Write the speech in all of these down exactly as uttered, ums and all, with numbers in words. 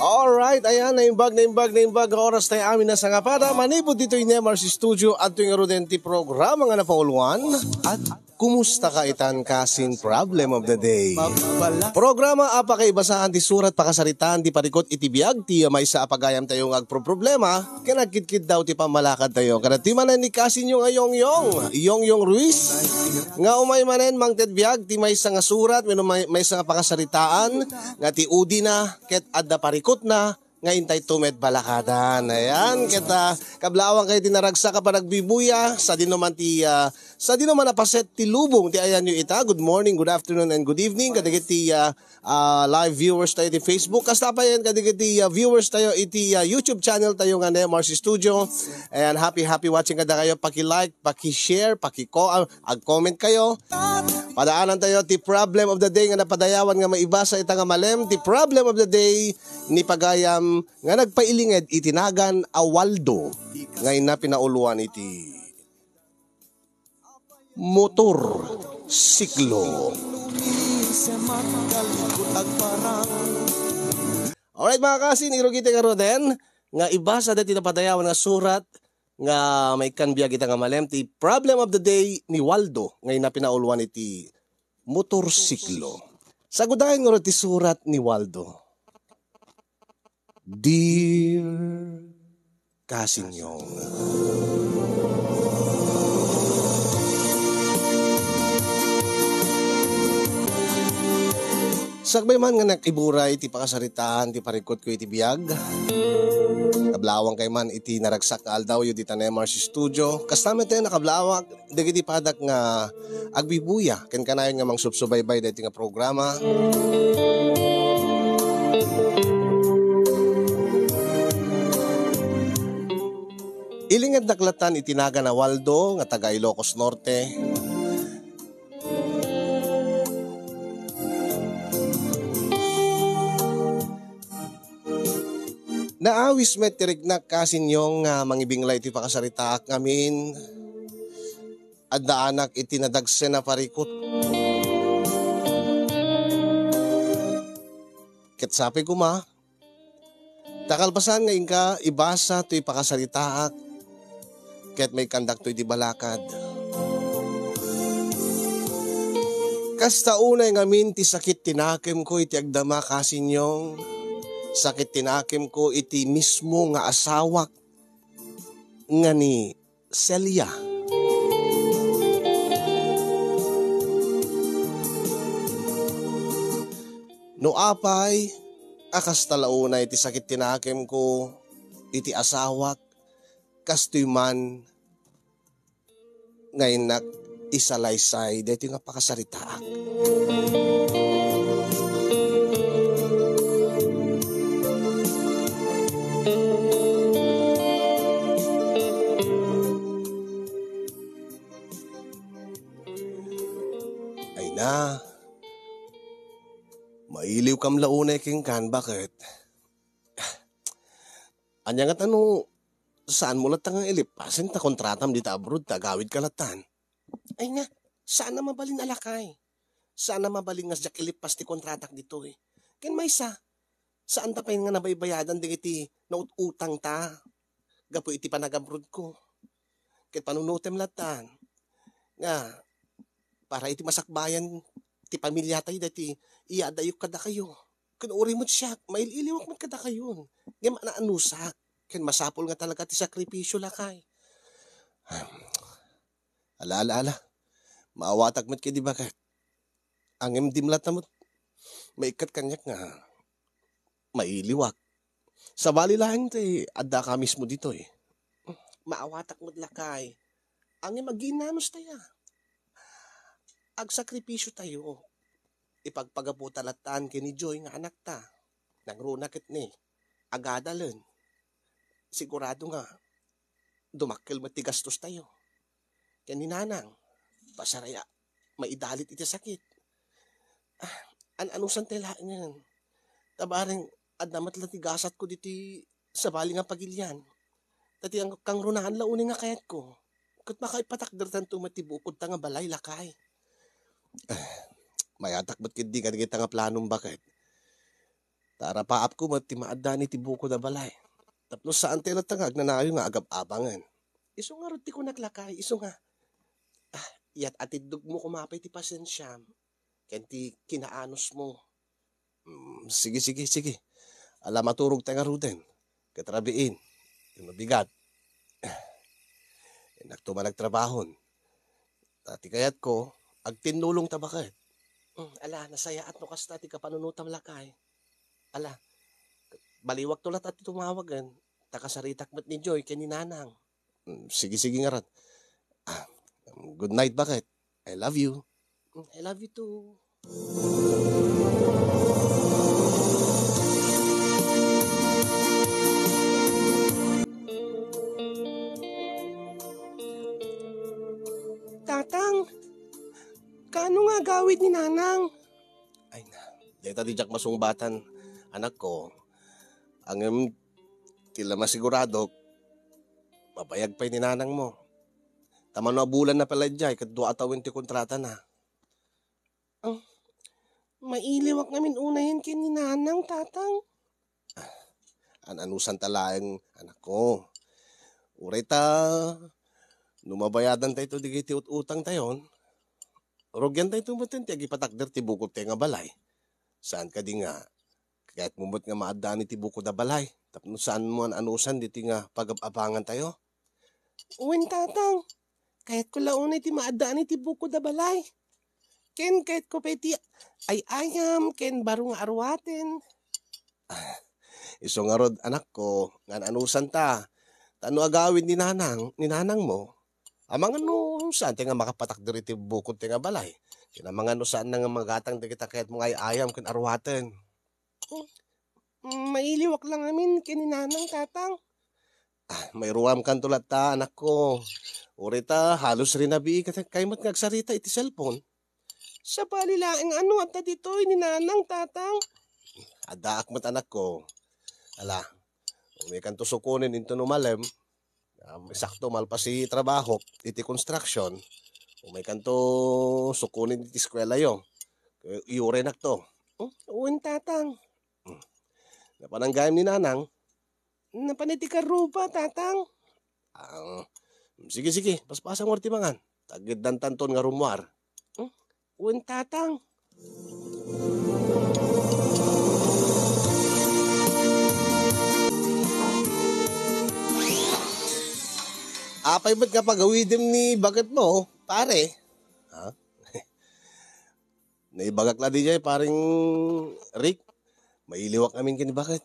Alright, ayan, naimbag, naimbag, naimbag nga oras tayo amin a sangapada. Manipud ditoy Nemar's Studio, adtoy ngaruden ti programa nga napauluan. At kumusta ka itan kasin problem of the day? Programa a pakaibasan ti surat pakasaritaan ti parikut iti biag ti maysa a pagayam tayo nga agproproblema ken agkitkit daw ti pammalakad tayo. Kada ti manen ni kasin yung ayong yong, yong yong Ruiz, nga umay manen mangted biag ti maysa nga surat, wenno may, maysa nga pakasaritaan nga ti udina ket adda parikutna nga intay tumet balakadan. Ayan, ket, ah, kablaawan kayo ti naragsak a panagbibuya, sadino man ti, ah, sadino man a paset ti lubong ti ayanyo ita. Good morning, good afternoon, and good evening kadagiti, ah, ah, live viewers tayo iti Facebook. Kasta pa yan kadagiti, ah, viewers tayo iti, ah, YouTube channel tayo nga Nemar's Studio. Ayan, happy, happy watching kada kayo. Paki-like, paki-share, paki-co-, ah, ag-comment kayo. Padaanan tayo ti problem of the day nga napadayawan nga maibasa ita nga malem. Ti problem of the day ni pagayam nga nagpailinged iti nagan a Waldo nga inna pinauluan iti motor siklo. Alright, mga kasin, irugite nga roden nga ibasa dati napadayawan nga surat nga maikkan biag ita nga malem ti problem of the day ni Waldo nga inna pinauluan iti motorsiklo. Sagudayen nga ti surat ni Waldo. Dear Kasinyong. Sakbay man nga nakiburay ti pakasaritaan ti parikut ko iti biag. Kablaawan kay man iti naragsak nga aldawyo dita Nemar's Studio. Kasta met ti nakablaawan dagiti padak nga agbibuya ken kanayon nga mangsubsubaybay daytoy nga programa. Ilingednak lattan iti nagan a Waldo nga taga Ilocos Norte. Naawis met ti riknak, Kasinyong, nga mangibinglay ti pakasaritaak ngamin. Addaanak iti nadagsen a parikut. Ket sapay koma, ta kalpasan nga inka ibasa toy pakasaritaak, ket maikkandak toy di balakad. Kasta unay ngamin ti sakit ti nakemko iti agdama, Kasinyong. Sakit ti nakemko iti mismo nga asawak nga ni Celia. No apay a kasta la unay ti sakit ti nakemko iti asawak, kastoy man nga innak isalaysay daytoy nga pakasaritaak. Ay na, mailiwkam la unay kenkan, baket? Ania ngata no saanmo latta nga ilipasen ta kontratam dita abroad ta agawidka lattan? Ay na, saan a mabalin a lakay. Saan a mabalin nga diak ilipas ti kontratak ditoy. Ken maysa, saan ta pay nga nabaybayadan dagiti naut-utangta gapu iti panagabrodko. Ket panunotem lattan nga para iti masakbayan ti pamiliatayo daytoy iyaddayok kadakayo. Ken uray met siak, mail-iliwak met kadakayon. Ngem naanusak, ken masapul nga talaga ti sakripisio, lakay. Ala, ala, ala. Maawatak met kadi, baket. Ngem di met latta met maikkat kaniak nga mailiwak. Sabali laeng ti addaka mismo ditoy. Maawatak met, lakay. Ngem aginnanus tayo. Agsakripisio tayo. Ipagpagaputa lattan ken ni Joy nga anakta. Nangruna ket ni, agadalen. Sigurado nga dumakkel met ti gastos tayo. Ken ni Nanang, pasaray a maidalit iti sakit. Ah, an-anusan tay laengen. Ta bareng adda met la ti gasatko diti sabali nga pagilian. Ta ti ang-, kangrunaan la unay nga kayatko. Ket makaipatakdertanto met ti bukodta nga balay, lakay. Ah, mayatak met ketdi kadagita nga planom, baket. Ta arapaapko met ti maaddan iti bukod a balay. Tapno saan tayo latta nga agnanayon nga agab-abangen. Isu ngarud ti kunak, lakay, isu nga, ah, iyat-, atiddogmo koma pay ti pasensiam ken ti kinaanusmo. Mm, sige, sige, sige. Ala, maturog tayo ngaruden. Ket rabiin, ti mabigat. Innakto man agtrabahon. Ta ti kayatko, agtinnulong ta baket. Mm, ala, nasayaat no kasta ti kapanunotam, lakay. Ala, baliwakto latta ti tumawagen, ta kasaritak met ni Joy ken ni Nanang. Mm, sige, sige ngarud. Ah, good night, baket. I love you. Mm, I love you too. Tatang, kaano nga agawid ni Nanang? Ay na, dayta diak masungbatan, anakko. Ngem ti la masiguradok, mabayag pay ni Nanangmo. Ta mano a bulan na pay la idiay, ket dua a tawen ti kontratana. Ah, mailiwak ngamin unayen ken ni Nanang, Tatang. An-anusanta laeng, anakko. Uray ta, no mabayadan tayo dagiti ut-utang tayon, rugian tayo metten ti agipatakder ti bukod tayo nga balay. Saan kadi nga, kayatmo met nga maaddaan iti bukod a balay, tapno saanmo an-anusan ditoy nga pagab-abangan tayo? Wen, Tatang. Kayatko la unay ti maaddaan iti bukod a balay. Ken kayatko pay ti ay-ayam ken baro nga aruaten. Ah, isu ngarud, anakko, nga an-anusan ta. Ta no agawid ni nanang, ni nanangmo, amangan no saan ti nga makapatakder iti bukod ti nga balay. Ken amangan no saan nga magatang dagita kayatmo nga ay-ayam ken aruaten. Hmm, mailiwak la ngamin ken ni Nanang, Tatang. Ah, mairuamkanto latta, anakko. Uray ta, halos rinabii ket kayat met nga agsarita iti cellphone. Sabali laeng, ano adda ditoy ni Nanang, Tatang? Addaak met, anakko. Ala, umaykanto sukonen inton umalem. Um, sakto, malpas ti trabahok iti construction, umaykanto sukonen iti eskuelayo. Eh, iyurenakto. Hmm? Wen, Tatang. Hmm. Napan gayam ni Nanang? Napan iti karruba, Tatang. Ah, sige, sige, paspasam ngarud ti mangan. Tagiddantanton nga rummuar. Hmm? Wen, Tatang. Apay met nga pagawidem ni baketmo, pare? Ha? Naibagak la diay, pareng Rick. Mailiwak amin ken ni baket.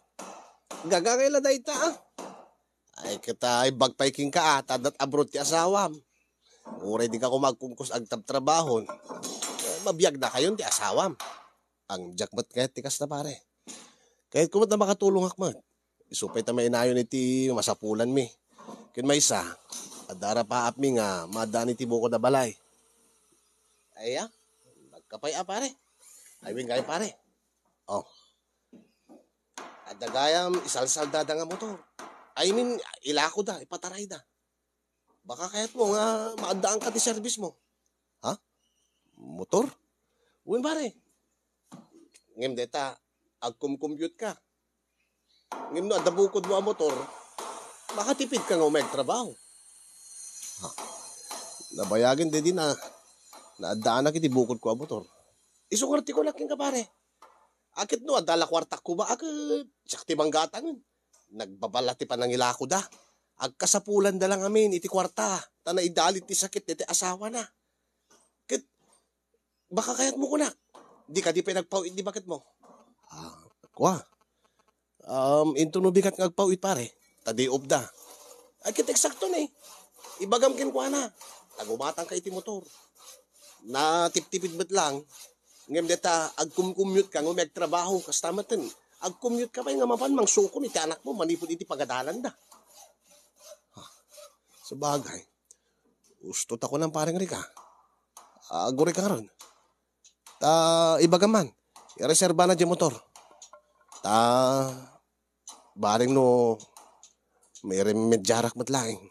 Gagangay la dayta, ah. Ay, ket, ah, ibbag pay kenka, ah, ta adda't abroad ti asawam. Uray dika koma agkungkus agtabtrabahon, eh, mabiagdakayon ti asawam. Ang diak met kayat ti kasta, pare. Kayatko met a makatulongak met. Isu pay ta mainayon iti masapulanmi. Ken maysa, adda arapaapmi nga maaddaan iti bukod a balay. Aya, nagkapay a, pare. Ay, wen kayo, pare. Oh. Adda gayam isalsaldada nga motor. I mean, ilakoda, ipatarayda. Baka kayatmo nga maaddaanka ti serbismo. Ha? Motor? Wen, pare. Ngem deta, agkumkumpiutka. Ngem no adda bukodmo a motor, makatipidka nga umayag trabaho. Ha? Nabayagen daydi na, naaddaanak iti bukodko a motor. Isu ngarud ti kunak kenka, pare. Ket no adda la kuartak koma, ket siak ti manggatangen. Nagbabala ti panangilakoda. Agkasapulanda la ngamin iti kuarta, ta naidalit ti sakit daytoy asawana. Ket baka kayatmo kunak, di kadi pay nagpaw-it ni baketmo? Ah, kua. Um, intono bigat nga agpaw-it, pare. Ta day off da. Ay, ket eksakto ni. Ibagam kenkuana. Ta gumatangka iti motor. Natiptipid met lang. Ngem deta, agkumkumyutka nga umayag trabaho, kasta metten. Agkumyutka pay nga mapan mangsukon iti anakmo manipud iti pagadalanda. Ah, sabagay. Usto ta kunan, pareng Rick, ah. Aguray ka ngarud. Ta ibagam man, ireserba na di motor. Ta bareng no mairemediarak met laeng.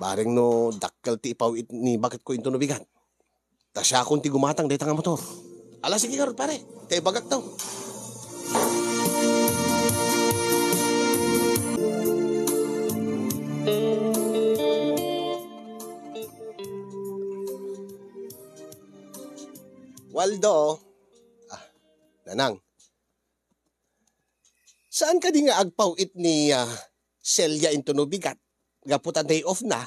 Bareng no dakkel ti ipaw-it ni baketko intono bigat. Ta siakon ti gumatang dayta nga motor. Ala, sige ngarud, pare. Ta ibagak daw. Paldo. Ah, Nanang. Saan kadi nga agpaw-it ni, ah, Celia into no bigat? Gapu ta day off na.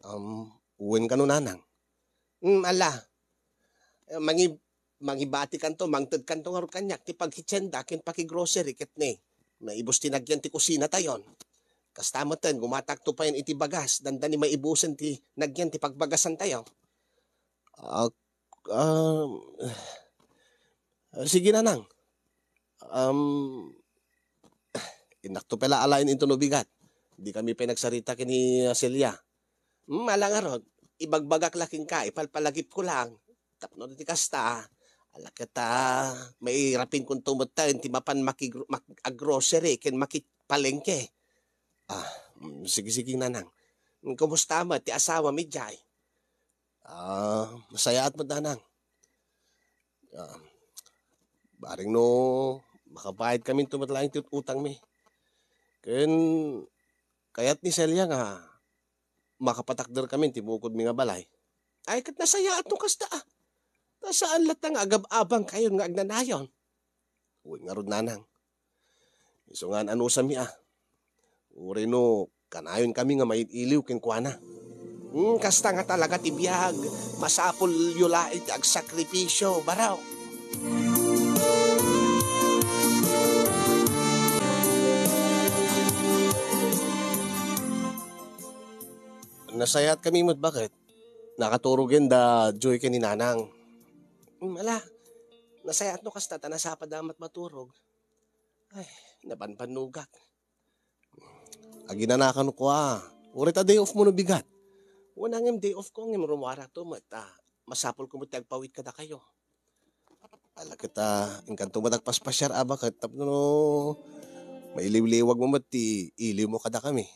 Um, wen kano, Nanang? Hmm, ala. Eh, mangi-, mangibatikanto, mangtedkanto ngarud kaniak ti pagkitienda ken pakigrocery ket ne, naibus ti nagyan ti kusinatayon. Kasta metten, gumatakto payen iti bagas, dandani maibusen ti nagyan ti pagbagasantayo. Ah, ah, sige, Nanang. Um, innakto pay la alaen into no bigat. Di kami pay nagsarita ken ni, ah, Celia. Hmm, ala ngarud, ibagbagak la kenka, ipalpalagipko lang. Tapno ti kasta, ala ket, ah, mairapinkonto met tayo ti mapan makigro-, mak-, aggrocery ken makipalengke. Ah, mm, sige, sige, Nanang. Mm, kumusta met ti asawam idiay? Ah, nasayaat met, Nanang. Ah, bareng no makabayad kami into met laeng ti utangmi. Ken kayat ni Celia nga makapatakder kami ti bukodmi nga balay. Ay, ket nasayaat no kasta, ah. Ta saan latta nga agab-abangkayon nga agnanayon. Wen ngarud, Nanang. Isu nga an-anusanmi, ah. Uray no kanayon kami nga mail-iliw kenkuana. Hmm, kasta nga talaga ti biag. Masapulyo laeng ti agsakripisio, baro. Nasayaat kami met, baket? Nakaturogen da Joy ken ni Nanang. Hmm, ala, nasayaat no kasta ta nasapa da met maturog. Ay, nabanbannogak. Aginanakan ko, ah. Uray ta day off mo no bigat. Wen ngem day off ko ngem rummuarakto met, ah. Masapulko met ti agpaw-it kadakayo. Ala ket, ah, inkanto met agpaspasiar, a, baket, tapno mailiwliwag mo met ti iliw mo kadakami.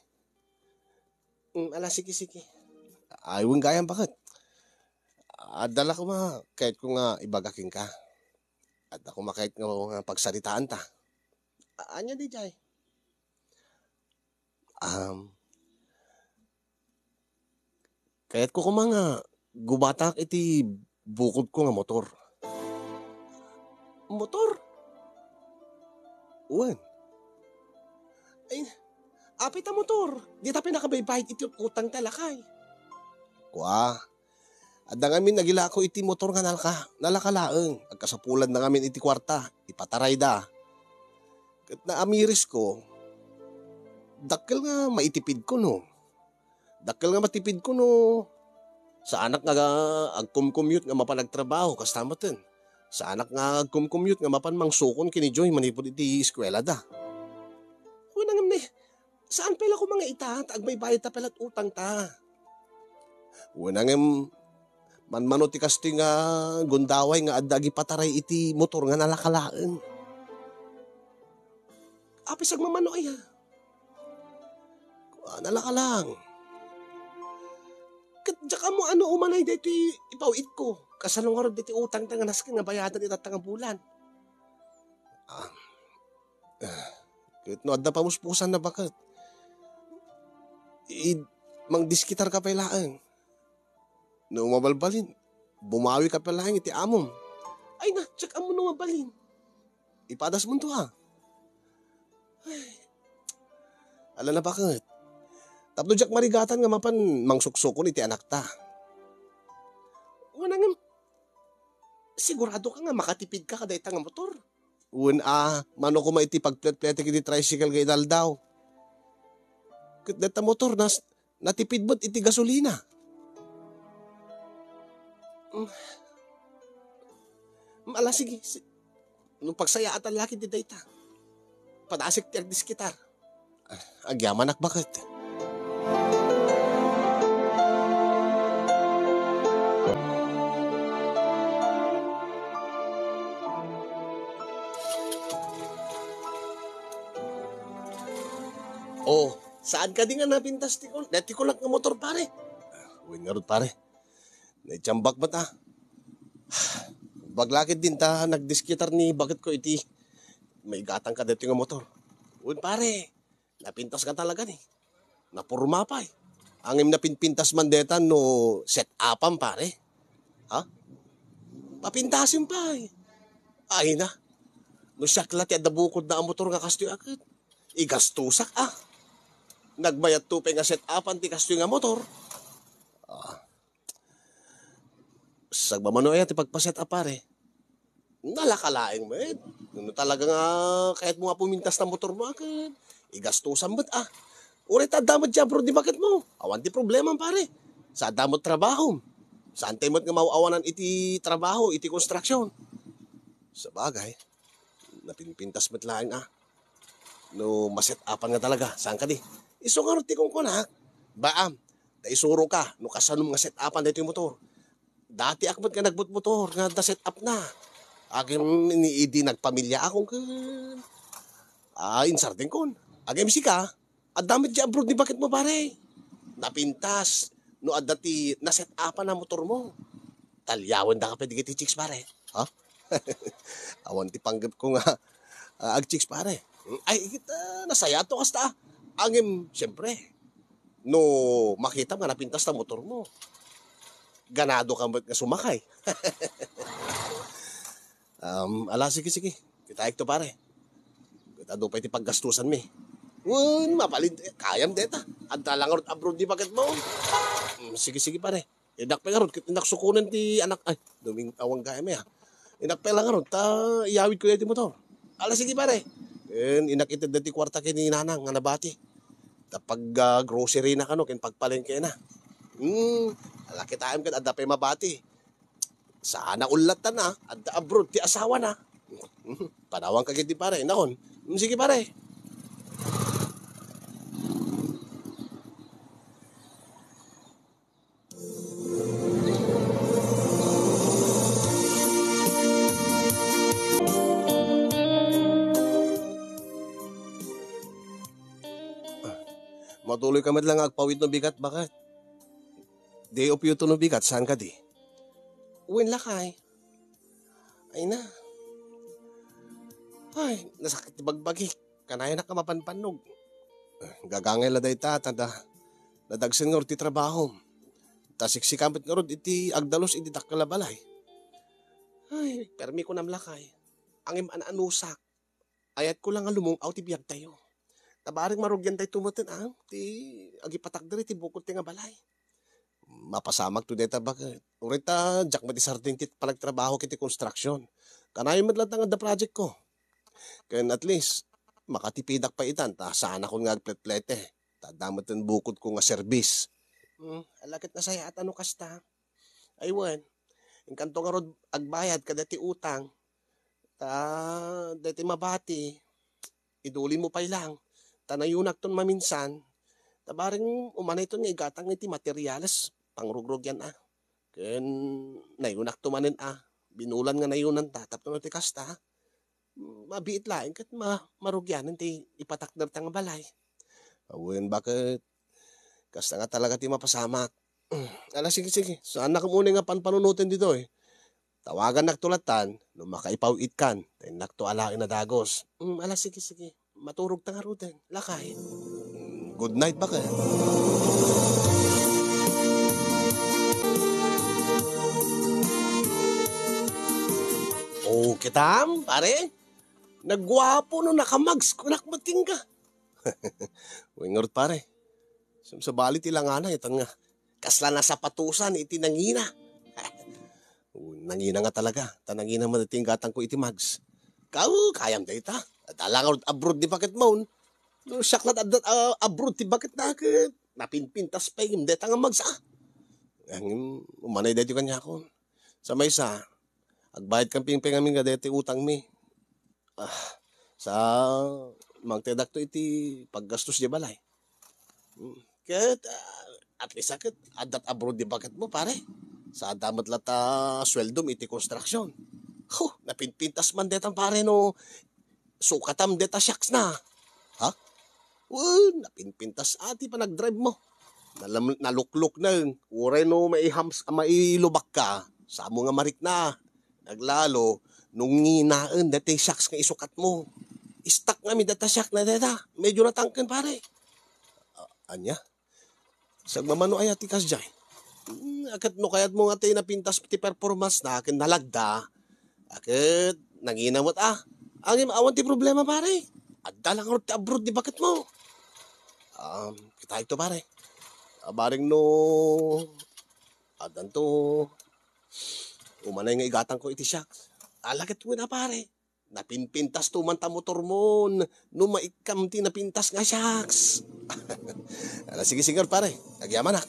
Mm, ala, sige, sige. Ay, wen gayam, baket? Adda la koma kayatko nga ibaga kenka. Adda koma kayat nga, nga pagsaritaanta. A-, ania diay? Um, kayatko koma nga gumatak iti bukodko nga motor. Motor? Wen. Ay, apay ta motor? Dita pay nakabaybayad iti utangta, lakay. Kua, adda ngamin agilako iti motor nga nalaka-, nalaka laeng. Agkasapulanna ngamin iti kuarta, ipatarayda. Ket naamirisko, dakkel nga maitipidko, no? Dakkel nga matipidko no saanak nga agkumkumyot nga mapan agtrabaho, kasta metten. Saanak nga agkumkumyot nga mapan mangsukon ken ni Joy manipud iti eskuelada. Wen ngem ne, saan pay la koma nga ita, ta agbaybayadta pay la ti utangta. Wen ngem, manmano ti kastoy nga gundaway nga adda agipataray iti motor nga nalaka laeng. Apay sagmamano aya? Kua, nalaka laeng. Ket diak ammo no umanay daytoy ipaw-itko. Kasano ngarud daytoy utangta nga nasken nga bayadan itatta nga bulan? Ah. Ah. Ket no adda pamuspusanna, baket? Id-, mangdiskitarka pay laeng. No mabalbalin, bumawika pay laeng iti amom. Ay na, diak ammo no mabalin. Ipadasmonto, a. Ay. Ala na, baket? Tapno diak marigatan nga mapan mangsuksukon iti anakta. Wen ngem, siguradoka nga makatipidka kadayta nga motor? Wen a, mano koma iti pagpletpletek iti tricycle nga inaldaw. Ket dayta motor, nas-, natipid met iti gasolina. Mm. Mm, ala, sige, si-, no pagsayaatan la ket ti dayta. Padasek ti agdiskitar. Agyamanak, baket. Oh, saan kadi nga napintas ti kul-, ti kulak nga motor, pare? Wen ngarud, pare. Naitiambak met, a. Baglaket din ta nagdiskitar ni baketko iti maigatang kadaytoy nga motor. Wen, pare, napintas ka talaga ni. Napurma pay. Ngem napinpintas man deta no set-upam, pare. Ha? Papintasim pay. Ay na. No siak la ti adda bukodna a motor nga kastoy a ket igastusak, ah. Nagbayadto pay nga set-upan ti kastoy nga motor. Ah. Sagmamano aya ti pagpa-set up, pare? Nalaka laeng met. No talaga nga kayatmo nga pumintas ta motormo, a ket igastusam met, ah. Uray ta adda met diay abroad ti baketmo. Awan ti problema, pare. Sa adda met trabahom. Saantay met nga maaw-awanan iti trabaho, iti konstruksion. Sabagay, napinpintas met laeng, ah. No maset-upan nga talaga, saan kadi? Isu ngarud ti kunkunak. Baam, ta isuroka no kasanom nga set-upan daytoy motor. Datiak met nga nagbutmotor nga adda set-upna. Agem ni idi nagpamiliaakon ken, ah, insardengkon. Agem sika, adda met diay abroad ti baketmo, pare. Napintas no adda ti naset-upan a motormo. Talyawendaka pay dagiti chicks, pare. Ha? Awan ti panggepko nga, ah, agchicks, pare. Ay, ket, ah, nasayaatto kasta. Ngem, siempre, no makitam nga napintas ta motormo, ganadoka met nga sumakay. Um, ala, sige, sige. Kitaekto, pare. Ket adu pay ti paggastusanmi. Wen, mabalin, kayam deta. Adda la ngarud abroad ti baketmo. Mm, sige, sige, pare. Innak pay ngarud, ket innak sukonen ti anak, ay, duming awang gayam, ah. Innak pay la ngarud, ta iyawidko daytoy motor. Ala, sige, pare. Ken innak ited daytoy kuarta ken ni nanang nga nabati. Ta pag, ah, grocery na kano, ken pagpalengke na. Hmm, ala, kitaem ket adda pay mabati. Saan a ullatan a, adda abroad ti asawana. Panawanka ketdi, pare, nakon. Mm, sige, pare. Matuloy ka met la nga agpawid no bigat, baket. Day off yuto no bigat, saan kadi? Wen, lakay. Ay na. Ay, nasakit ti bagbagik. Kanayanak a mapanpannog. Gagangay la dayta, ta da-, nadagsen ngarud ti trabahom. Ta siksika met ngarud iti agdalus iti dakkel a balay. Ay, permi kunam, lakay. Ngem an-anusak. Ayatko la nga lumung-aw ti biagtayo. Ta bareng marugian daytoy metten, ah, ti agipatakder iti bukod ti nga balay. Mapasamakto dayta, baket. Uray ta, diak met isardeng ti panagtrabaho iti construction. Kanayon met latta nga adda projectko. Ken at least, makatipidak pay itan, ta saanakon nga agpletplete. Ta adda metten bukodko nga serbis. Hmm, ala ket nasayaat no kasta. Ay wen, inkanto ngarud agbayad kadaytoy utang. Ta daytoy mabati, idulinmo pay lang. Ta nayunakton maminsan. Ta bareng umanayton nga igatang iti materials, pangrugrugian a. Ken nayunakto manen a. Binulan nga nayunanta, tapno no ti kasta, mabiit laeng ket ma-, marugianen ti ipatakderta nga balay. Awen, baket. Kasta nga talaga ti mapasamak. Ala, sige, sige. Saannak unay nga panpanunoten ditoy. Tawagannakto lattan no makaipaw-itkan. Ta innakto alaen a dagus. Mm, ala, sige, sige. Maturogta ngaruden. Lakay. Mm, good night, baket. Oh, kitam, pare? Nagguapo no nakamags kunak met kenka. Wen ngarud, pare. Sumsabali ti langana, itan nga kasla nasapatosan iti nangina. Nangina nga talaga. Ta nangina met ti inggatangko iti mags. Kaw, kayam dayta. Adda la ngarud abroad ti baketmon. No siak lat adda, ah, abroad ti baketna ket napinpintas pay ngem dayta nga mags, ah. Ngem umanay daytoy kaniakon. Sa maysa, agbayadkan pingping amin nga daytoy utangmi. Ah, sa mangtedakto iti paggastos di balay. Mm. Ket, ah, at least, ah, ket addat abroad di baketmo, pare. Sa adda met latta sueldom iti construction. Huh, napinpintas man detan, pare, no sukatam deta shocks na. Ha? Wen, napinpintas a ti panagdrive mo. Nalam-, naluklok na, uray no maihams-, mailubak ka, samo nga marikna. Naglalo, no nginaen deta shocks nga isukat mo. Istak nga mi deta shock na deta. Medyo natangken, pare. Ah, anya? Sagmamano aya ti kasdiay? Hmm, ket no kayatmo nga ti napintas ti performance na ken nalagda, a ket nangina met a. Ngem awan ti problema, pare. Adda la ngarud ti abroad ti baketmo. Um, kitaekto, pare. Ah, bareng no addanto, umanay nga igatangko iti shocks. Ala ket wen a, pare. Napinpintasto man ta motormon no maikkam ti napintas nga shocks. Ala, sige, sige, pare. Agyamanak.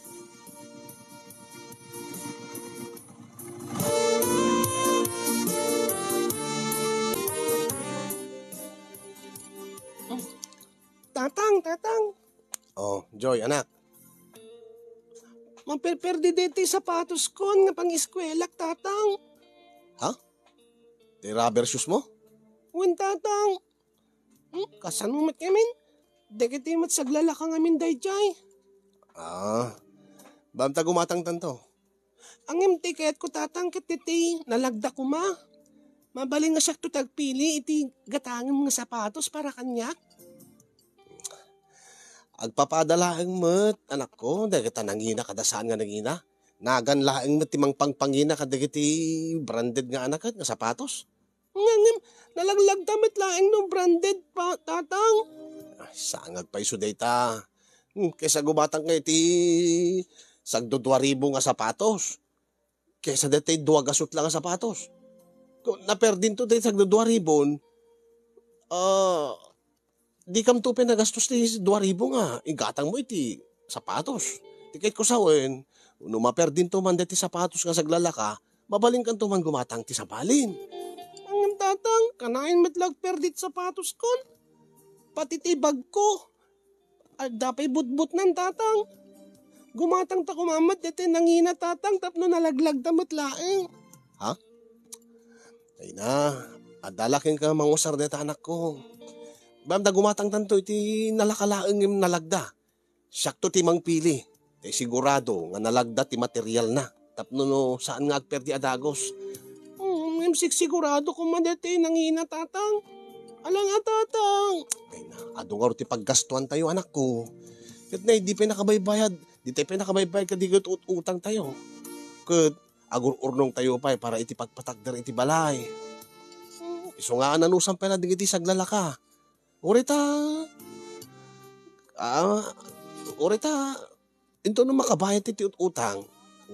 Tatang, tatang. Oh, Joy, anak. Maperperdi deti sapatoskon nga pang-eskuelak, tatang. Ha? Ti rubber shoes mo? Wen, tatang. Hmm, kasano met ngamin? Dagiti met saglalaka ngamin daydiay. Ah, bamta gumatang tanto. Ngem ti kayatko, tatang, ket deti nalagda koma. Mabalin nga siakto ti agpili iti gatangem nga sapatos para kaniak. Agpapada laeng met, anakko, dagita nangina kada saan nga nangina. Nagan laeng met ti mangpangpangina kadagiti branded nga anaket nga sapatos. Ngem, nalaglagda met laeng no branded pa, tatang. Ay, saan nga agpayso dayta? Hmm, kaysa gumatang nga iti sagdudua ribu nga sapatos. Kaysa daytay dua gasut la nga sapatos. Ko, naperdinto daytay sagdudua ribon, ah, dikamto pay nagastos ti dua ribu nga igatangmo iti sapatos. Ti kayatko sawen, no maperdinto man daytay sapatos nga saglalaka, mabalinkanto man gumatang ti sabalin. Ang tatang, kanayon met la agperdi ti sapatoskon. Pati ti bagko. Adda pay butbutnan, tatang. Gumatang ta koma met daytay nangina, tatang, tapno nalaglagda met laeng. Ha? Ay na, adda la kenka mangusar dayta, anakko. Bamta gumatang tanto iti nalaka laeng ngem nalagda. Siakto ti mangpili. Tay sigurado nga nalagda ti materialna. Tapno no saan nga agperdi a dagus. Hmm, ngem sigsigurado koma daytay nangina, tatang. Ala nga, tatang. Ay na, adu ngarud ti paggastuantayo, anakko. Ket nay, di pay nakabaybayad. Di tay pay nakabaybayad kadi ket ut-utangtayo. Ket agur-urnongtayo pay para iti pagpatakder iti balay. Isu nga anusam pay la dagiti saglalaka. Uray ta, ah, uray ta, intono makabayad ti, ti ut-utang,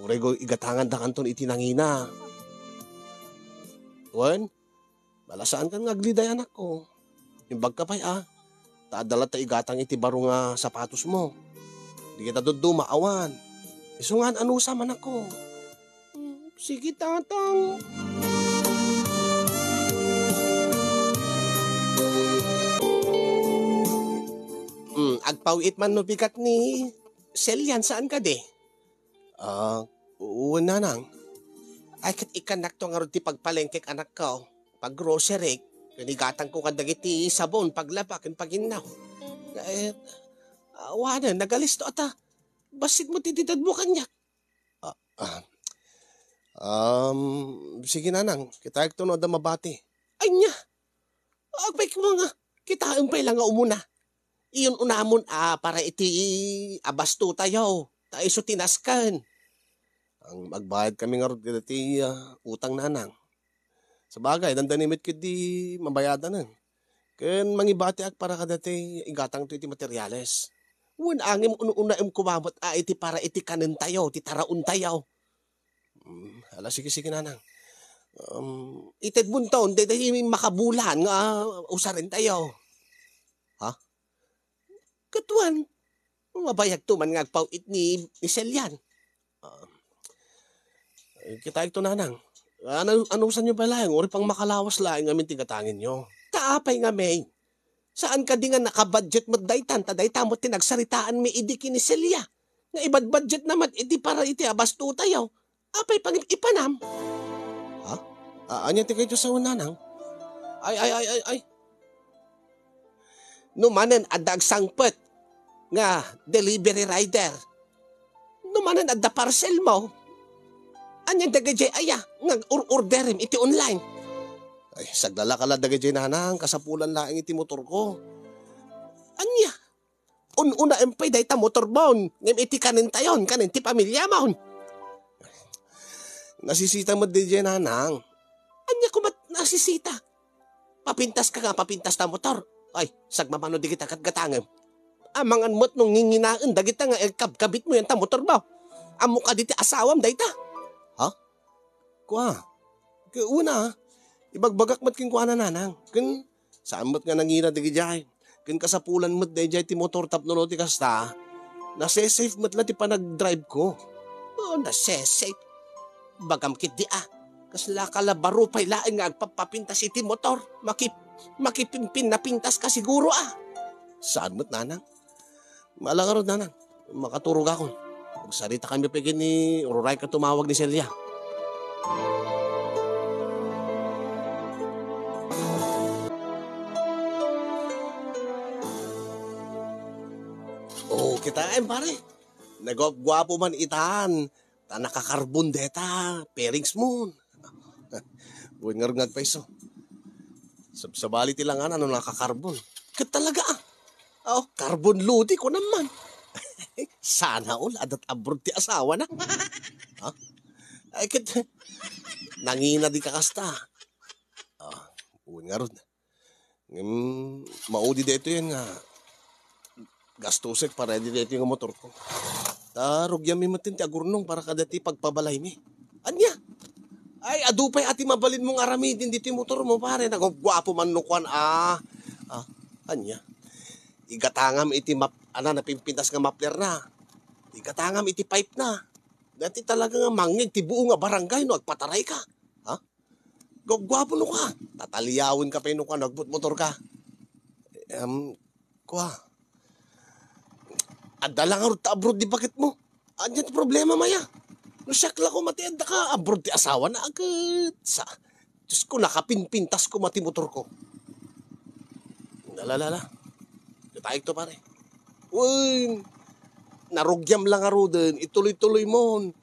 uray go igatangandakanton iti nangina. Wen, bala saankan nga agliday, anakko. Imbagka pay, a, ta adda latta igatang iti baro nga sapatosmo. Di kita dudduma, awan. Isu nga anusam, anakko. Sige, tatang. Hmm, agpaw-it man no bigat ni Selian, saan kadi? Ah, wen, nanang. Ay, ket ikkannakto ngarud ti pagpalengkek, anakko. Paggrocery, ken igatangko kadagiti sabon, paglaba, ken paginnaw. Eh, awanen, nagalisto ata. Bassit mo ti didadmo kaniak. Ah, ah. Um, sige, nanang, kitaekto no adda mabati. Ania? Agpay koma nga, kitaem pay la nga umuna. Iyon unamon a para iti abastotayo, ta isu ti nasken. Ang magbayad kami ngarud kadati, ah, utang, nanang. Sabagay, dandani met ketdi mabayadanen. Ken mangibatiak para kadati igatangto iti materiales. Wen, ngem un-unaem koma met a iti para iti kanentayo, ti taraontayo. Mm, ala, sige, sige, nanang. Um, itedmonton, daytoy makabulan nga usarentayo. Ha? Ket wen, mabayagto man nga agpaw-it ni, ni Selian. Ah, eh, kitaekto, nanang. Ano, anusanyo pay laeng, uray pang makalawas laeng amin ti gatangenyo. Ta apay ngamin? Saan kadi nga nakabudget met daytan, ta dayta met ti nagsaritaanmi idi ken ni Celia. Nga ibadbudgetna met iti para iti abastotayo. Apay pangin ipanam? Ha? A-, ania ti kayatyo sawen, nanang? Ay, ay, ay, ay, ay. No manen adda agsangpet nga delivery rider. No manen adda parcel mo. Ania dagiti aya nga ur-orderem iti online? Ay, saglalaka la dagiti, nanang, kasapulan laeng iti motorko. Ania? Un-unaem pay dayta motormon, ngem iti kanentayon, kanen ti pamiliamon. Nasisita met daydiay, nanang. Ania koma ti nasisita? Papintas ka nga, papintas ta motor. Ay, sagmamano di kita gatgatangem. Amangan met no nginginaen dagita nga ikabkabit mo yan ta motor mo. Ammo kadi ti asawam dayta? Ha? Kua. Ke una, ibagbagak met kenkuana, nanang. Ken saan met nga nangina dagijay. Ken kasapulan met dayjay ti motor tapno no ti kasta, nase-safe met la ti panagdrive ko. Oh, nase-safe. Bagam ketdi a. Kasla ka la baro pay laeng nga agpapapintas iti motor. Maki-, makipimpinapintas ka siguro a. Saan met, nanang? Mala ngarud, nanang. Makaturogakon. Agsaritakami pay ken ni Ruray ka tumawag ni Celia. Oh, kitaem, pare. Naguapguapo man itan. Ta nakakarbon deta, pairings mo. Wen ngarud nga agpaiso. Sabsabali ti langana no nakakarbon. Ket talaga, ah. Oh, carbon loading ko naman. Sana all, adda abroad ti asawana. Ha? Ay, ket, nangina di kakasta. Ah, wen ngarud. Ngem, maudi daytoy nga gastusek para idi daytoy nga motorko. Ta rugianmi met ti agurnong para kadaytoy pagpabalaymi. Ania? Ay, adu pay a ti mabalinmo nga aramiden ditoy motormo, pare. Naguapguapo man no kuan, ah. Ah, ania? Igatangam iti map-, ana, napimpintas nga muffler na. Igatangam iti pipe na. Daytoy talaga nga mangngeg ti buo nga barangay no agpatarayka. Ha? Guapguapo no ka. Tataliawen ka pay no ka, nagmotmotor ka. Em, kua. Adda la ngarud ta abroad di baketmo. Ania ti problema, maya? No siak la koma ti adda ka abroad ti asawana, ket sa, Diyos ko, nakapimpintas koma ti motorko. Ala, ala, ala. Kitaek to, pare. Wen, narugiam la ngaruden, ituloy-tuloy mon.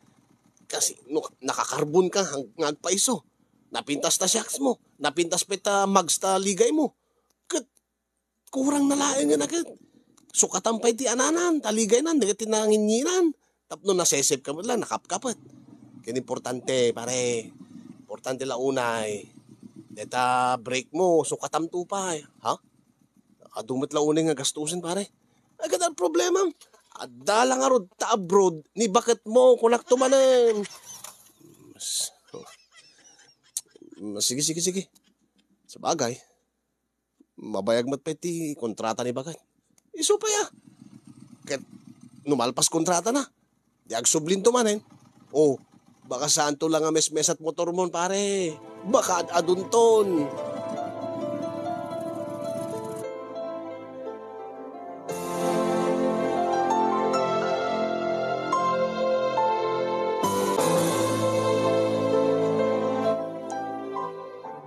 Kasi no, nakakarbon ka hang-, nga agpaiso. Napintas ta shocks mo. Napintas pay ta mags ta ligay mo. Ket kurang na laengen a ket sukatam pay ti ananan, ta ligaynan, dagiti nanginyinan. Tapno nasesep ka met la, nakapkapet. Ken importante, pare. Importante la unay. Deta brake mo, sukatam to pay. Ha? Adu met la unay nga gastusen, pare. Ay, kada problema. Adda la ngarud ta abroad ni baketmo, kunak to manen. Mas, mas, sige, sige, sige. Sabagay, mabayag met pay ti kontrata ni baket. Isu pay a. Ket no malpas kontrata na, di agsublinto manen. O, baka saanto la nga mesmesat motormon, pare. Baka ad-adunton.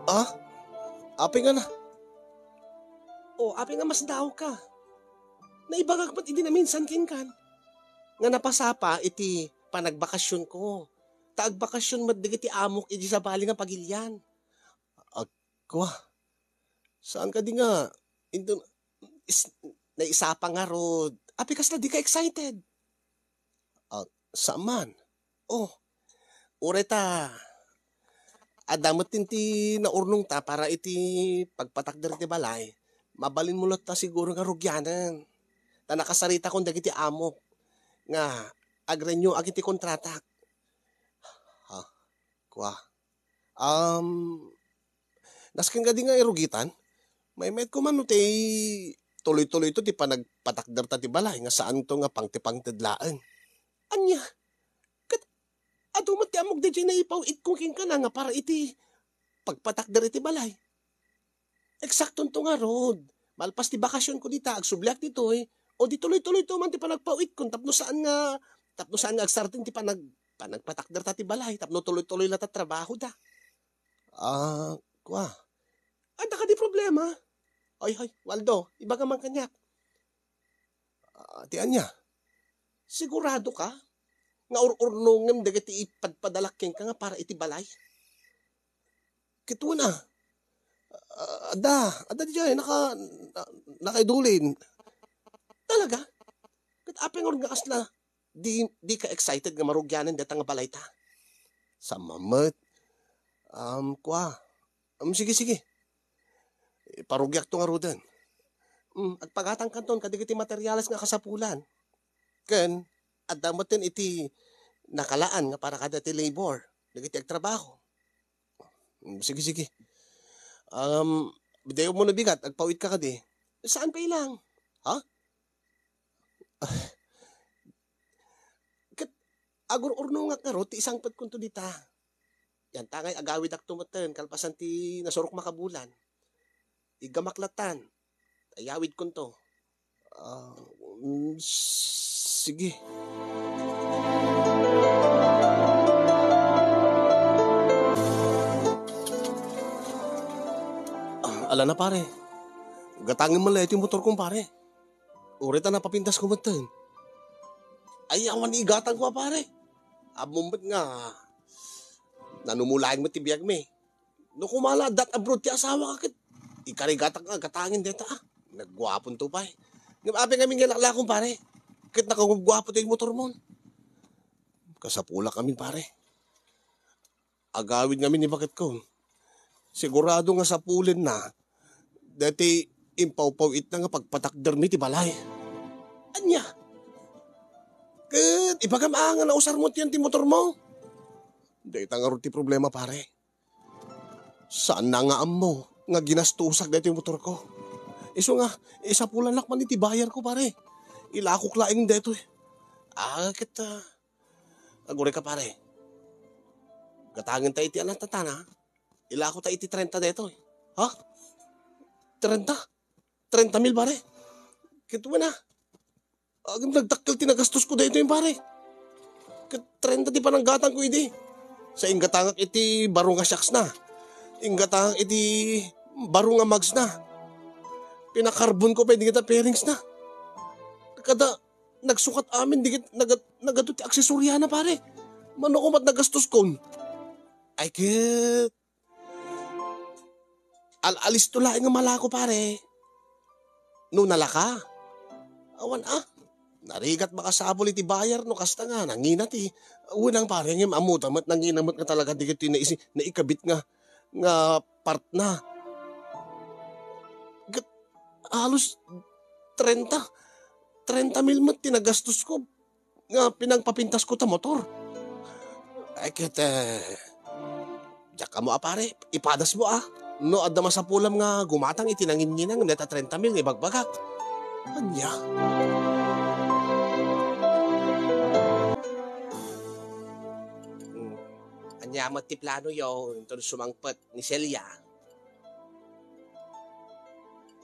Ah? Apay ngana? O, apay nga masdaawka? Naibagak met idi naminsan kenkan nga napasapa iti panagbakasionko. Ta agbakasion met dagiti amok idi sabali nga pagilian. Agkua, saan kadi nga inton is-, naisapa ngarud? Apay kasla dika excited? Ah, saan man? Oh, uray ta adda met ti naurnongta para iti pagpatakder ti balay, mabalinmo latta siguro nga rugianen. Ta nakasaritakon dagiti amok nga agrenew-ak iti kontratak. Ha? Kua. Um, nasken kadi nga irugitan? Maymayat ko man no ti tuloy-tuloy to ti panagpatakder ta ti balay nga saanto nga pangtipangted laeng. Ania? Ket adu met ti ammok daydiay naipaw-itkon kenkuana nga para iti pagpatakder iti balay. Eksaktonto ngarud. Malpas ti bakasionko dita, agsubliak ditoy, o di tuloy-tuloy to man ti panagpaw-itkon tapno saan nga, tapno saan nga agsardeng ti panag-, panagpatakder ta ti balay, tapno tuloy-tuloy la ta trabaho da. Ah, kua. Adda kadi problema? Hoy, hoy, Waldo, ibaga man kaniak. Ah, ti ania? Sigurado ka nga ur-urnongem dagiti ipadpadalak kenka nga para iti balay? Ket una, ah, adda, adda diay naka-, na-, nakaidulin. Talaga? Ket apay ngarud nga kasla di, di ka excited nga marugianen deta nga balayta? Saan met. Um, kua. Um, sige, sige. Iparugiakto ngaruden. Um, agpagatangkanton kadagiti materials nga kasapulan. Ken, adda metten iti nakalaan nga para kadagiti labor, dagiti agtrabaho. Um, sige, sige. Um, dayta mo no bigat, agpawit ka kadi. Saan pay lang? Ha? Ket agur-urnongak ngarud ti isangpetkonto dita. Yan ta ngay agawidakto metten kalpasan ti nasurok makabulan. Iggamak latan. Ayawidkonto. Ah, mm, sige. Ah, ala na, pare. Gatangen man la iti motor kong, pare. Uray ta napapintas ko metten. Ay, awan igatang ko, pare. Ammom met nga nanumulaeng met ti biagmi. No kumala, dat abroad ti asawa ka ket ikarigatak nga gatangen deta, ah. Nagguaponto pay. Ngem apay ngamin nga laklakon, pare. Ket nakagugguapo ti motor mo. Kasapulak amin, pare. Agawid ngamin ni baketko. Sigurado nga sapulenna daytoy impawpaw-itna nga pagpatakdermi ti balay. Ania? Ket ibagam a nga nausar mo ti motor mo? Dayta ngarud ti problema, pare. Saanna nga ammo nga ginastosak daytoy motorko. Isu nga, isapulanak man iti bayarko, pare. Ilakok laeng daytoy. Ah, ket, ah, aguray ka, pare. Gatangen ta iti anak tatana. Ilako ta iti trenta daytoy. Ha? Trenta? Trenta mil, pare? Ket wen a. Agim nagdakkel ti nagastosko daytoy, pare. Ket trenta ti pananggatangko idi. Sa inggatangak iti baro nga shocks na. Inggatangak iti baro nga mags na. Pinakarbonko pay dagita fairings na. Kada nagsukat amin dagit nagad-, nagadu ti aksesoryana, pare. Mano ko met nagastoskon. Ay, ket al-alisto laeng nga malako, pare. No nalaka. Awan, ah. Narigat makasapul iti bayar no kasta nga nangina ti. Wenang, pare, ngem ammo ta met nangina met nga talaga dagiti naisi-, naikabit nga, nga part na. Ket halos trenta, trenta mil met ti nagastosko nga pinangpapintasko ta motor. Ay, ket, eh, diak ammo a, pare, ipadasmo a. No adda masapulam nga gumatang iti nanginnginang dayta trenta mil nga ibagbagak. Ania? Hmm. Ania met ti planoyo inton sumangpet ni Celia?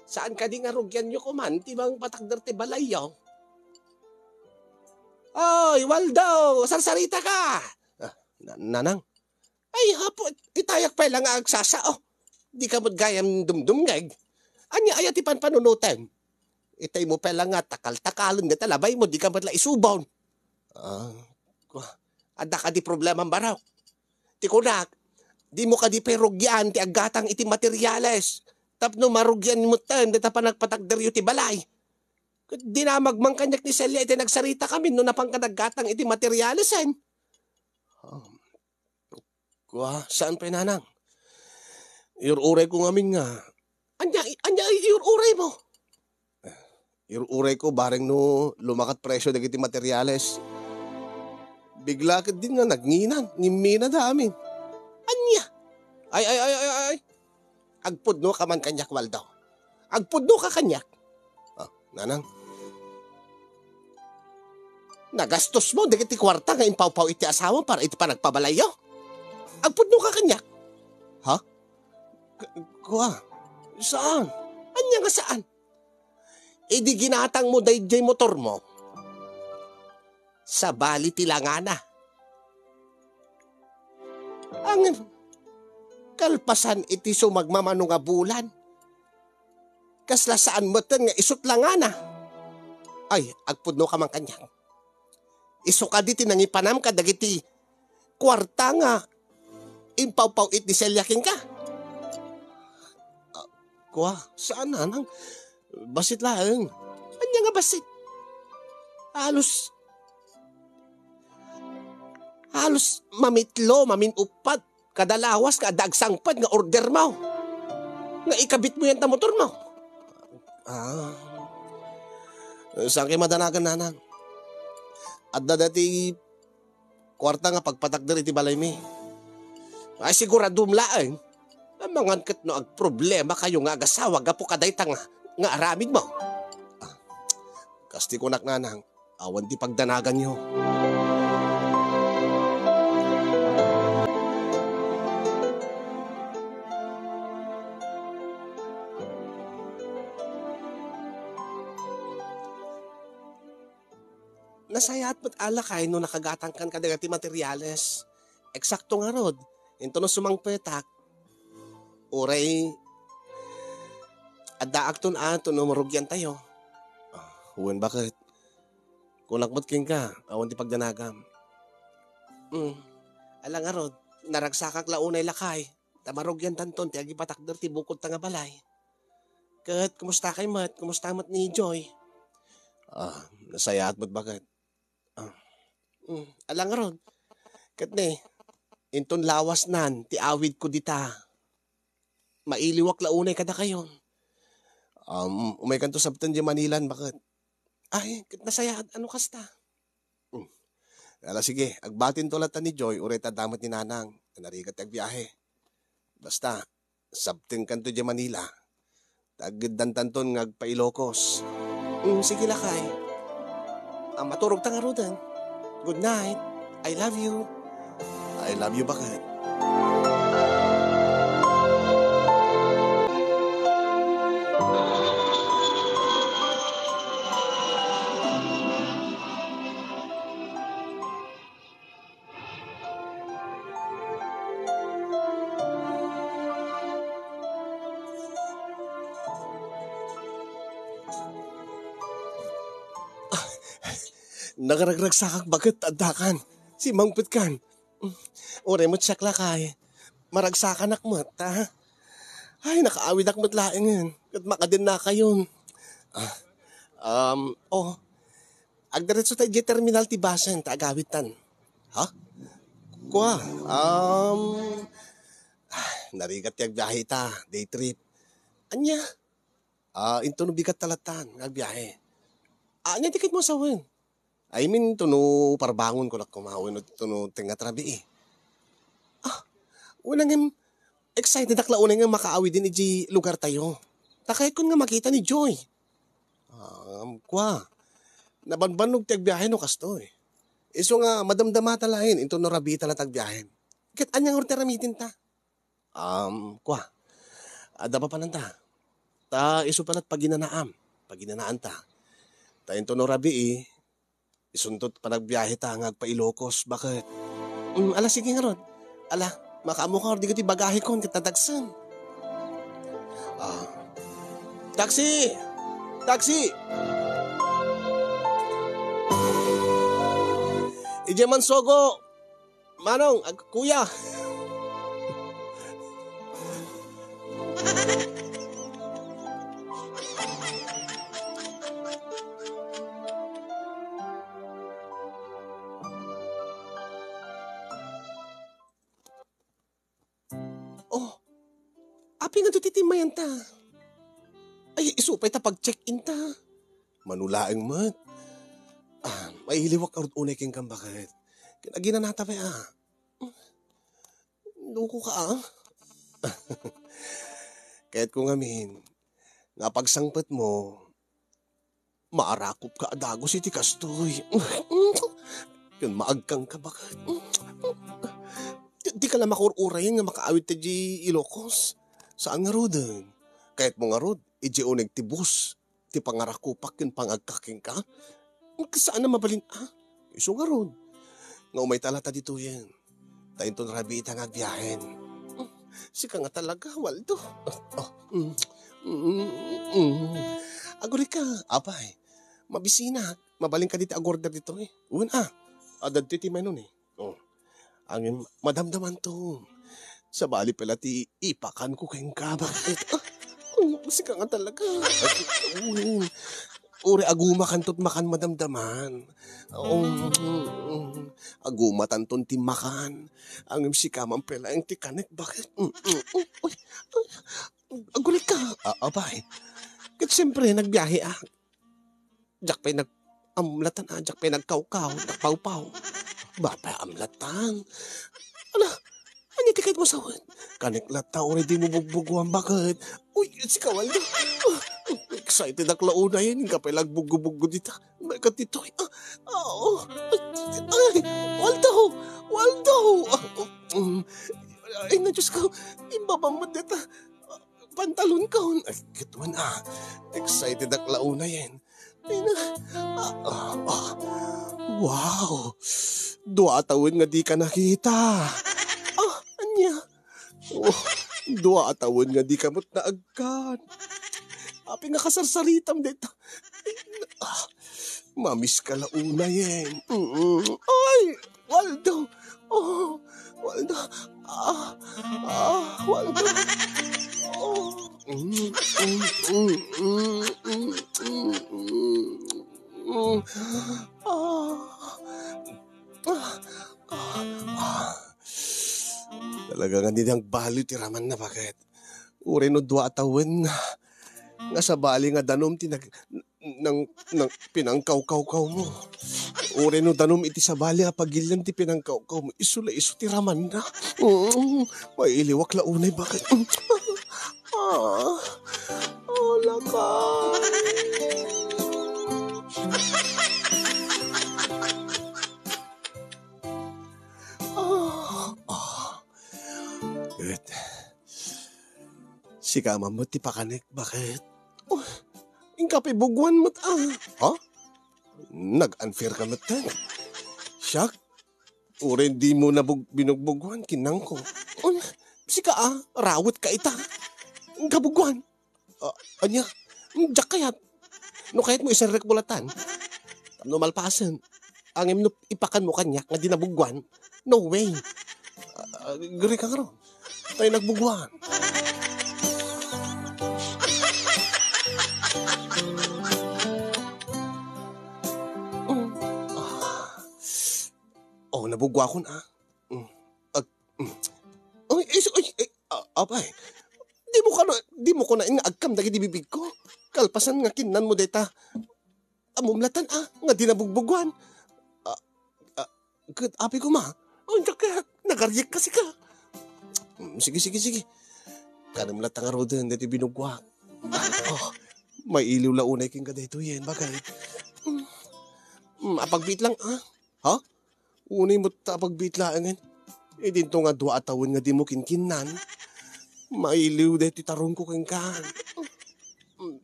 Saan kadi nga rugianyo koman ti mangpatakder ti balayyo? Oy, Waldo, sarsarita ka! Ah, na-, nanang. Ay, hapo, itayak pay lang nga agsasao. Di ka met gayam dumdumngeg. Ania aya ti panpanunotem? Itay mo pay lang nga takal-takalen deta labay mo, di ka met la isubon. Ah, kwa, adda kadi problema, barok? Ti kunak, di mo kadi pay rugian ti aggatang iti materiales. Tapno marugian metten deta panagpatakderyo ti balay. Ket dinamag man kaniak ni Celia iti nagsarita kami no napan ka naggatang iti materialesen. Um, kua, saan pay, nanang? Iyur-uray ko ngamin nga. Ania, ania iyur-uray mo? Iyur-uray ko bareng no lumakat presyo dagiti materiales. Bigla ket din nga nagngina, ngimminada amin. Ania? Ay, ay, ay, ay, ay. Agpudno ka man kaniak, Waldo. Agpudno ka kaniak. Ah, nanang. Nagastos mo dagiti kuarta nga impawpaw iti asawam para iti panagpabalayyo? Agpudno ka kaniak. Ha? K-, kua? Saan? Ania nga saan? Idi ginatang mo daydiay motor mo, sabali ti langana. Ngem, kalpasan iti sumagmamano nga bulan, kasla saan metten nga isut langana. Ay, agpudno ka man kaniak. Isu kadi ti nangipanam kadagiti kuarta nga impawpaw-it ni Celia kenka? Ah, kua, saan, nanang? Bassit laeng. Ania nga bassit? Halos, Halos mamitlo, mamin-uppat kada lawas nga adda agsangpet nga order mo. Nga ikabit mo yan ta motor mo. Ah. Saan kayo madanagan, nanang? Adda dati kuarta nga pagpatakder iti balaymi. Ay, siguradom laeng. Amangan ket no agproblema kayo nga agasawa gapu kadayta nga, nga aramid mo. Ah, kas ti kunak, nanang, awan ti pagdanaganyo. Nasayaat met a lakay no nakagatangkan kadagiti materiales. Eksakto ngarud, intono sumangpetak, uray addaakton a tono marugiantayo. Ah, wen, baket? Kunak met kenka, awan ti pagdanagam. Hmm. Ala ngarud, naragsakak la unay lakay, ta marugiantanton ti agipatakder ti bukodta nga balay. Ket kumusta kay met? Kumusta met ni Joy? Ah, nasayaat met, baket? Ah. Hmm, ala ngarud. Ket ne, inton lawasnan ti awidko dita. Mailiwak la unay kadakayon. Um, umaykanto sabten di Manilan, baket? Ay, ket nasayaat, ano kasta? Hmm. Ala, sige, agbatinto latta ni Joy, uray ta adda met ni Nanang. Narigat ti agbiahe. Basta, sabtenkanto di Manila. Taggeddantanton nga agpa-Ilocos. Mm, sige lakay. Ah, maturog ta ngaruden. Good night. I love you. I love you, baket. Nakaragragsakak, baket, addakan. Simangpetkan. Uray met siak lakay. Maragsakanak met, ha? Ay, nakaawidak met laengen. Ket makadennakayon. Ah, um, oh. Agdiretso ta idiay terminal ti basen ta agawidtan. Ha? Kua, um, ah, narigat ti agbiahe ita, day trip. Ania? Ah, intono bigat ta lattan nga agbiahe. Ah, ania ti ket mo sawen? I mean, tono parbangon ko la koma, wenno tono tengnga ti rabii. Ah, wen ngem, excited ak la unay nga makaawiden iti lugar tayo. Ta kayatkon nga makita ni Joy. Ah, kua, nabanbannog ti agbiahe no kastoy. Isu nga madamdamata laeng intono rabiita la ti agbiahem. Ket ania ngarud ti aramidenta? Um, kua, adda papananta. Ta isu pay la ti paginanaam, paginanaanta. Ta intono rabii, isunto ti panagbiaheta nga agpa-Ilocos, baket? Mm, ala, sige ngarud. Ala, makaammoka ngarud dagiti bagahekon ket nadagsen. Ah. Taxi! Taxi! Idiay Mansogo! Manong, ag-, kuya! Oh, apay ngarud ti timmayanta? Ay, isu pay ta pag-check-in ta. Mano laeng met. Ah, mailiwak ngarud unay kenka, baket? Ket aginanata pay, ah. Loko ka, ah. Kayatko ngamin nga pagsangpetmo, maarakop ka a dagus iti kastoy. Ken maagkang ka, baket? Di ka la makaur-urayen nga makaawid ta di Ilocos. Saan ngaruden? Kayatmo ngarud, idiay uneg ti bus ti pangarakopak ken pangagka kenka? Saan a mabalin, a? Isu ngarud nga umayta la ta ditoyen. Ta inton rabiita nga agbiahen. Sika nga talaga, Waldo. Oh, mm, mm, mm. Agurayka, apay. Mabisinak. Mabalinka dita ag-order ditoy. Wen, a. Adda ditoy ti menu ni. Oh. Ngem madamdamanto. Sabali pay la ti ipakanko kenka, baket? Ah, oh, sika nga talaga. Mm. Uray agumakanto ti makan madamdaman. Um, agumatanton ti makan. Ngem sika man pay laeng ti kanek, bakit? Mm, mm, mm. Uy, uy, aguray ka. Ah, apay. Ket siyempre, nagbiyahe, ah. Diak pay nag-amlatan, ah. Diak pay nagkawkaw, nagpawpaw. Bapay, amlatan. Ala, ania ti kayatmo sawen? Kanek latta, uray dimo bugbuguan, bakit? Uy, sika, Waldo. Ah, excited ak la unayen, inka pay la agbuggo-buggo dita. May katitoy. Ah, ah, oh. Ay, Waldo! Waldo! Ah, oh, mm. Ay, na Diyos ko, imbabam met deta pantalon ko. Ay, kitaem, ah. Excited ak la unayen. Ay, na. Ah, ah, ah. Wow! Dua a tawen nga dika nakita. Ah, ania? Oh, dua a tawen nga dika met naagkan. Apay nga kasarsaritam deta. Ah, mamiss ka la unayen. Mm. Ay, Waldo. Oh, Waldo. Ah, ah, Waldo. Oh. Mm, mm, mm, mm, mm, mm, mm. Ah. Ah. Ah. Ah. Talaga nga di nang baliw ti ramanna, bakit? Uray no dua a tawen nga sabali nga danum ti nag-, nang, nang pinangkawkawkaw mo. Uray no danum iti sabali a pagilian ti pinangkawkaw mo, isu la isu ti ramanna. Mm, mailiwak la unay, bakit? Mm. Ah, ah, laka. Ah, ah. Ket, sika man met ti pakanek, bakit? Oh, inka pay bugwan met, ah. Ha? Nag-unfair ka met, eh. Siak, uray dimo nabug-, binugbuguan, kinanko. Oh, sika, ah, rawet ka ita. Inka bugwan. Ah, ania? Hmm, diak kayat. No kayatmo, iserrekmo latan. Tapno malpasen. Ngem no ipakanmo kaniak nga di nabugwan, no way. Ah, ah, agree ka ngarud. Tayo nagbugwan. Mm. Ah. Oh, nabugwakon, ah. Mm. Ag-, mm. Ay, ay, ay, ay, ah, apay. Dimo kano, dimo kunaen nga agkam dagiti bibigko. Kalpasan nga kinnanmo dayta. Amumlatan, ah, nga di nabugbuguan. Ah, ah, ket apay koma. Ay, diak kayat, nagariek ka sika. Mm, sige, sige, sige. Kanem latta ngaruden daytoy binugwak. Oh, mailiw la unay kenka daytoyen, bakit? Mm, mm, apagbiit lang, ah. Ha? Unay met ta apagbiit laengen. Idinto nga dua a tawen nga dimo kinkinnan. Mailiw daytoy tarongko kenka. Mm,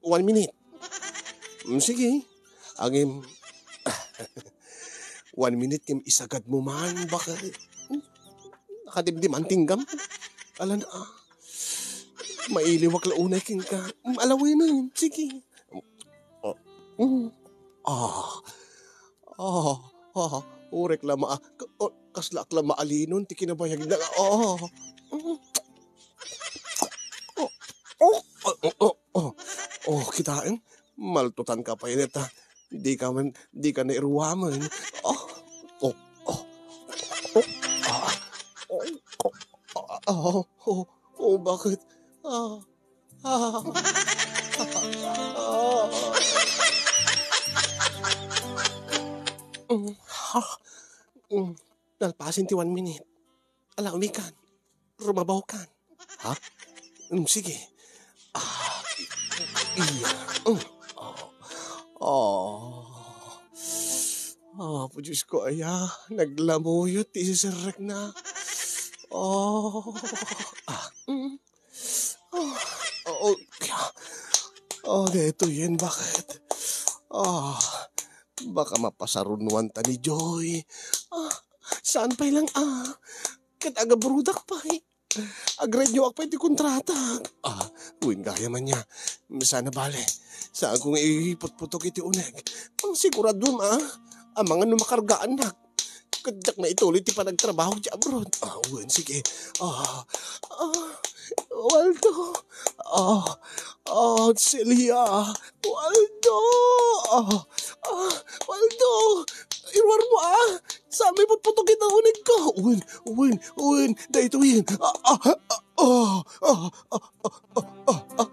one minute. Mm, sige. Ngem, one minute ngem isagadmo man, baka, mm, nakadimdiman tinggam. Ala na, ah. Mailiwak la unay kenka. Mm, alawenen. Sige. Oh. Mm. Ah. Ah, ah, urek la ma-, ka-, oh, kasla ak la maalinon ti kinabayag na, oh. Mm. Oh, oh, oh, oh, oh. Oh, kitaen, maltutan ka pay dayta. Di ka man, di ka nairuamen. Oh, oh, oh. Oh, ah. Oh, oh, ah, oh, oh, oh, bakit? Ah. Ah. Ah. Mm, ha? Mm, nalpasen ti one minute. Ala, umikan. Rumabaw kan. Ha? Mm, sige. Ah, iya. Mm. Oh. Oh. Apo Diyos ko, aya, naglamuyot ti isiserrekna. Oh. Ah. Mm. Oh, oh, oh, daytoyen, bakit? Ah, baka mapasarunoanta ni Joy. Ah, saan pay lang, ah? Ket agaburudak pay. Agrenyoak pay ti kontratak. Ah, wen gayam ania. Saan a bale. Saanko nga iputputok iti uneg. Ang siguraduem, ah. Amangan no makargaannak. Ket diak maituloy ti panagtrabaho ti abroad. Ah, wen, sige. Ah, ah, Waldo. Ah, ah, Celia. Waldo. Ah, ah, Waldo! Iruarmo, ah! Saan mo iputputok iti unegko? Uy, uy, uy, daytoy. Ah, ah, ah, ah, ah, ah, ah, ah, ah.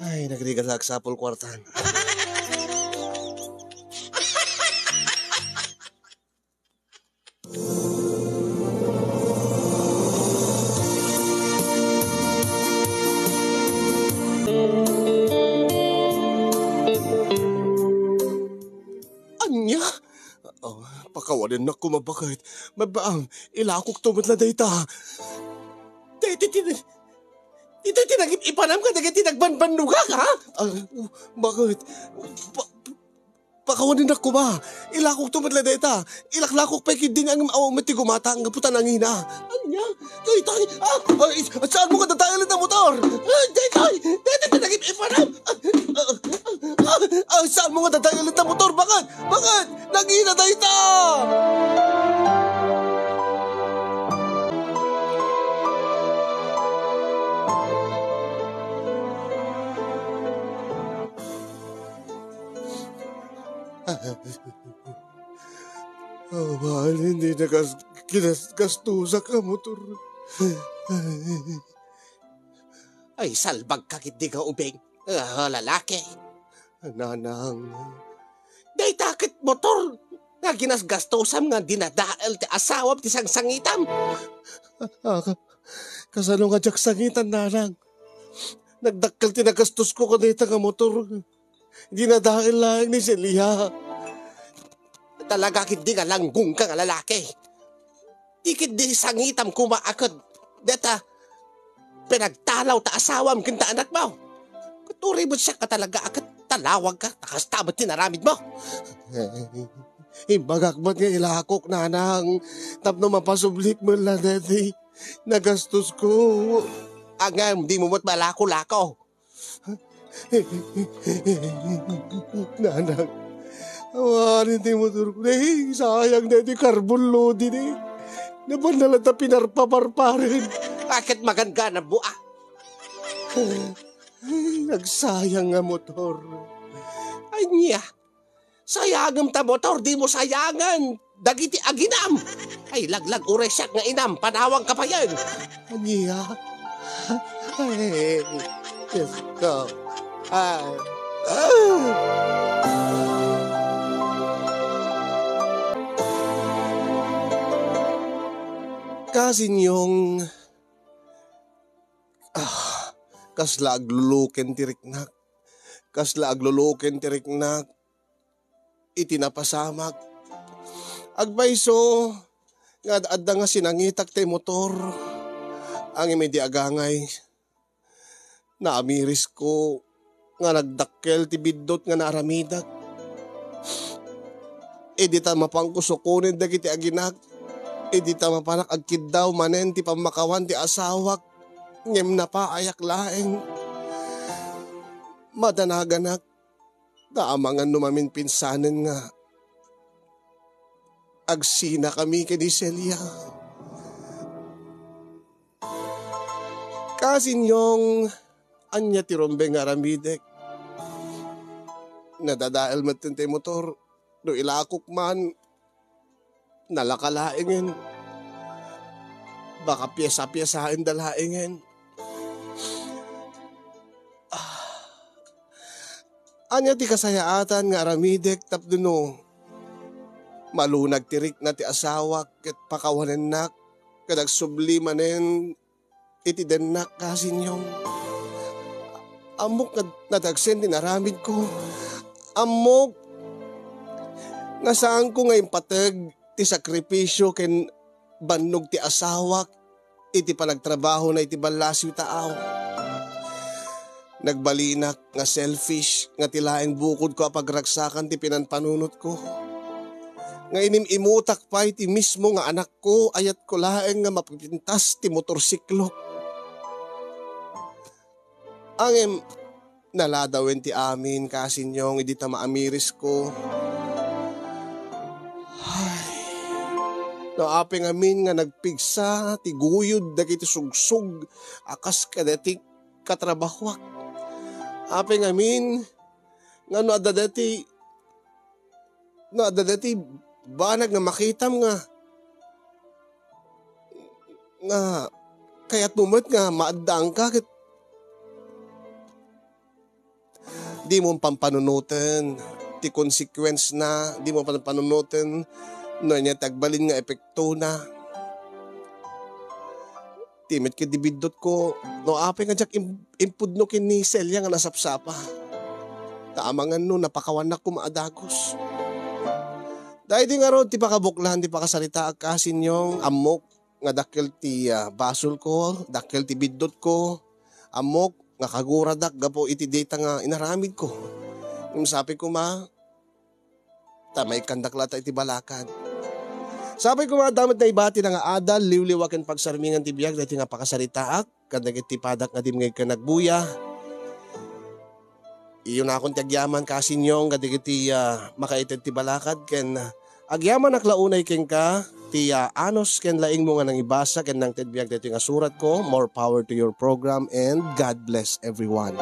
Ay, nagrigat sa agsapul kuartan. Ania? Oh, pakawanennak koma, baket. Mabaan, ilakokto met la dayta. Ti, ti, ti, ti, ti, ti nagip-ipanam kadagiti nagbanbannogak, ha? Ah, baket. Pa-, Pakawanennak koma. Ilakokto met la dayta. Ilaklakok pay ketdi nga awan met ti gumata, gapu ta nangina. Ania? Daytoy. Ah, ay, saan mo nga dadael ita motor? Ah, daytoy. Daytoy ti nagip-ipanam. Ah, ah, ah, ah, saan mo nga dadael ita motor? Baket? Baket? Nangina dayta! Awan, hindi na kas-, kinas-, gastusak a motor. Ay, salbagka ketdi nga ubing. Ah, lalaki. Nanang. Dayta ket motor nga ginasgastusam nga dinadael ti asawam ti sangsangitam. Ah, ka-, kasano nga diak sangitan, nanang? Nagdakkel ti nagastusko kadayta nga motor. Dinadael laeng ni Celia. Talaga ketdi nga langgongka nga lalaki. Di ketdi sangitam koma a ket dayta pinagtalaw ta asawam ken ta anakmo. Ket uray met siak a talaga a ket talawagka, ta kasta met ti naramidmo. Imbagak met nga ilakok, nanang, tapno mapasublik met la daydi nagastusko. Ngem dimo met malakolako. Nanang, awanen ti motorko. Ay, sayang daydi carbon load idi. Nabanna latta pinarpaparparen. Aket maganganammo, a? Ay, nagsayang nga motor. Ania? Sayangem ta motor, dimo sayangen dagiti aginam. Ay, laglag uray siak nga inam, panawangka payen. Ania? Ay, Diyos ko. Ay. Ah! Kasinyong, ah, kasla agluluken ti riknak. Kasla agluluken ti riknak iti napasamak. Agpayso nga ad-adda nga sinangitak ti motor. Ngem idi agangay, naamirisko nga nagdakkel ti biddut nga naaramidek. Idi ta mapanko sukonen dagiti aginak, idi ta mapanak agkiddaw manen ti pammakawan ti asawak, ngem napaayak laeng. Madanaganak, ta amangan no maminpinsanen nga agsinakami ken ni Celia. Kasinyong, ania ti rumbeng nga aramidek? Nadadael metten ti motor. No ilakok man, nalaka laengen. Baka piesa-piesaenda laengen. Ah. Ania ti kasayaatan nga aramidek tapno no malunag ti rikna ti asawak ket pakawanennak ket agsubli manen iti dennak, Kasinyong? Ammok nga nadagsen ti naramidko. Ammok nga saanko nga impateg ti sakripisio ken bannog ti asawak iti panagtrabahona iti ballasiw taaw. Nagbalinak nga selfish nga ti laeng bukodko a pagragsakan ti pinanpanunotko. Nga inim-imutak pay ti mismo nga anakko, ayatko laeng nga mapipintas ti motorsiklo. Ngem, naladawen ti amin, Kasinyong, idi ta maamirisko. Ay. No apay ngamin nga nagpigsa ti guyod dagiti sugsog a kas kadati katrabahoak. Apay ngamin nga no adda dati, no adda dati banag nga makitam nga, nga kayatmo met nga maaddaanka ket dimo pampanunoten ti consequence na, dimo pampanunoten no ania ti agbalin nga epektona. Ti met ket di biddutko, no apay nga diak im-, impudno ken ni Celia nga nasapsapa. Ta amangan no napakawannak koma a dagus. Daydi ngarud ti pakabuklan ti pakasaritaak, Kasinyong, ammok nga dakkel ti, ah, basolko, dakkel ti biddutko, ammok nga kaguradak gapu iti dayta nga inaramidko. Ngem sapay koma, ta maikkandak latta iti balakad. Sapay koma, adda met naibati nga adal, liwliwa ken pagsarmingan ti biag daytoy nga pakasaritaak kadagiti padak nga dimngeg ken agbuya. Iyunakon ti agyaman, Kasinyong, kadagiti, ah, makaited ti balakad ken, ah, agyamanak la unay kenka ti, ah, anus ken laingmo nga nangibasa ken nangted biag daytoy nga suratko. More power to your program and God bless everyone.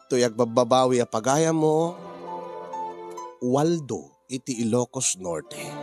Toy agbabbabawi a pagayammo, Waldo iti Ilocos Norte.